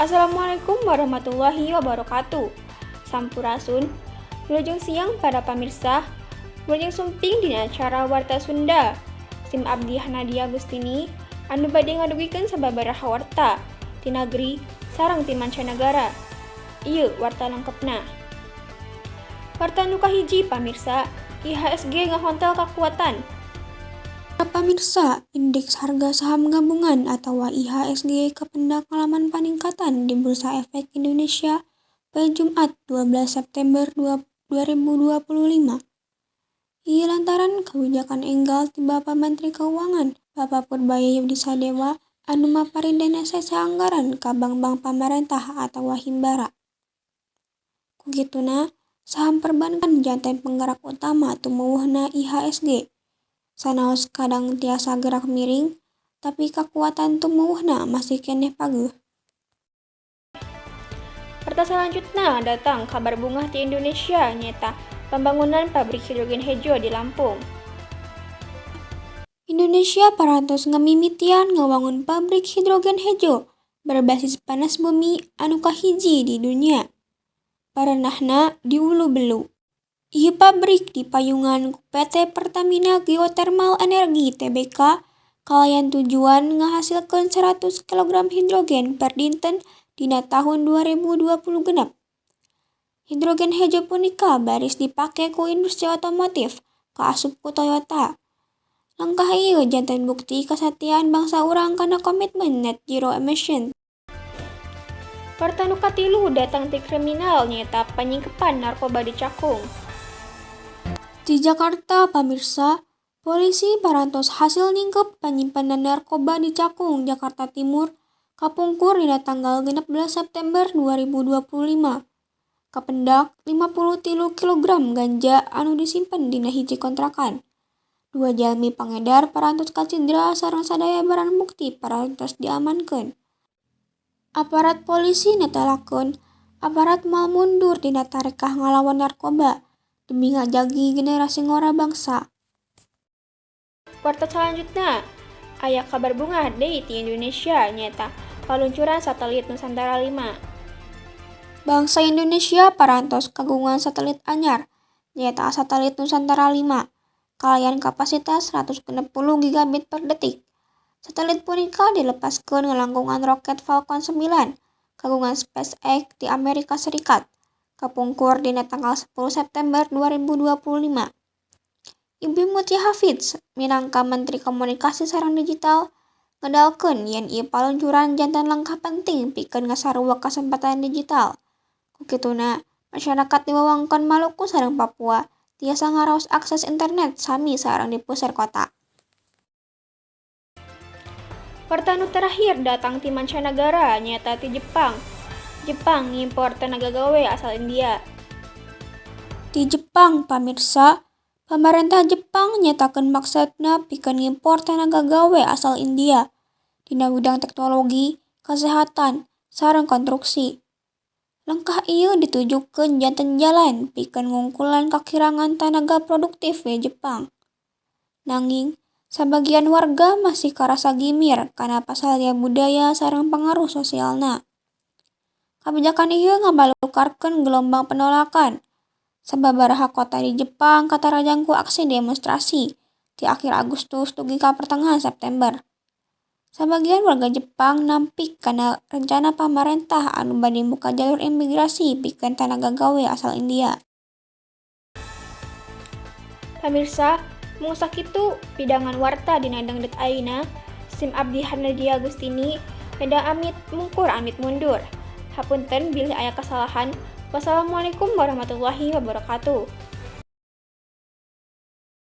Assalamualaikum warahmatullahi wabarakatuh. Sampurasun. Wilujeng siang para pamirsa. Wilujeng sumping dina acara Warta Sunda. Sim abdi Hanadia Agustini anu bade ngadugikeun sababaraha warta ti negeri sareng ti mancanagara. Ieu warta lengkepna. Warta nu kahiji, pamirsa, IHSG ngahontal kakuatan. Pamirsa, Indeks Harga Saham Gabungan atawa IHSG kapendak ngalaman paningkatan di Bursa Efek Indonesia poe Jumat 12 September 2025. Ieu lantaran kawijakan enggal ti Bapa Menteri Keuangan, Bapak Purbaya Yudhi Sadewa, anu maparin dana sesa anggaran ka bank-bank pamarentah atawa Himbara. Ku kituna, saham perbankan janten penggerak utama tumuwuhna IHSG. Sanaos kadang tiasa gerak miring, tapi kakuatan tumuwuhna masih keneh pageuh. Warta salanjutna datang kabar bungah ti Indonesia, nyaeta pembangunan pabrik hidrogen hejo di Lampung. Indonesia parantos ngamimitian ngawangun pabrik hidrogen hejo berbasis panas bumi anu kahiji di dunya. Parenahna di Ulubelu. Ieu pabrik dipayungan ku PT Pertamina Geothermal Energi Tbk kalayan tujuan ngahasilkeun 100 kg hidrogen per dinten dina tahun 2026. Hidrogen hejo punika baris dipake ku industri otomotif kaasup ku Toyota. Lengkah ieu janten bukti kasatiaan bangsa urang kana komitmen net zero emission. Warta nu katilu datang ti kriminal, nyaeta panyingkepan narkoba di Cakung. Di Jakarta, pamirsa, polisi parantos hasil nyingkep panyimpanan narkoba di Cakung, Jakarta Timur, kapungkur dina tanggal 16 September 2025. Kapendak 53 kilogram ganja anu disimpen dina hiji kontrakan. Dua jalmi pangedar parantos kacidra sareng sadaya barang bukti parantos diamankeun. Aparat polisi netelakeun aparat moal mundur dina tarekah ngalawan narkoba demi ngajagi generasi ngora bangsa. Warta selanjutnya, aya kabar bungah deui ti Indonesia, nyaeta paluncuran satelit Nusantara 5. Bangsa Indonesia parantos kagungan satelit anyar, nyaeta satelit Nusantara 5, kalayan kapasitas 160 gigabit per detik. Satelit punika dilepaskeun ngalangkungan roket Falcon 9 kagungan SpaceX di Amerika Serikat kapungkur dina tanggal 10 September 2025. Ibu Meutya Hafid minangka Menteri Komunikasi sareng Digital ngedalkeun yen ieu paluncuran janten langkah penting pikeun ngasarua kasempatan digital. Ku kituna, masyarakat di wewengkon Maluku sareng Papua tiasa ngaraos akses internet sami sareng di puseur kota. Warta nu terakhir datang ti mancanagara, nyaeta ti Jepang. Jepang ngimpor tenaga gawe asal India. Di Jepang, pamirsa, pamarentah Jepang nyatakeun maksudna pikeun ngimpor tenaga gawe asal India dina bidang teknologi, kesehatan, sareng konstruksi. Lengkah ieu ditujukeun janten jalan pikeun ngungkulan kakirangan tanaga produktif di Jepang. Nanging, sabagian warga masih karasa gimir kana pasalia budaya sareng pangaruh sosialna. Kabijakan ieu ngamalukarkeun gelombang penolakan. Sababaraha kota di Jepang katarajang ku aksi demonstrasi ti akhir Agustus dugi ka pertengahan September. Sabagian warga Jepang nampik kana rencana pamarentah anu bade muka jalur imigrasi pikeun tanaga gawe asal India. Pamirsa, mung sakitu pidangan warta dina dangdut ayeuna. Sim abdi Hanadia Agustini bade amit mungkur amit mundur. Hapunten bilih aya kasalahan. Wassalamualaikum warahmatullahi wabarakatuh.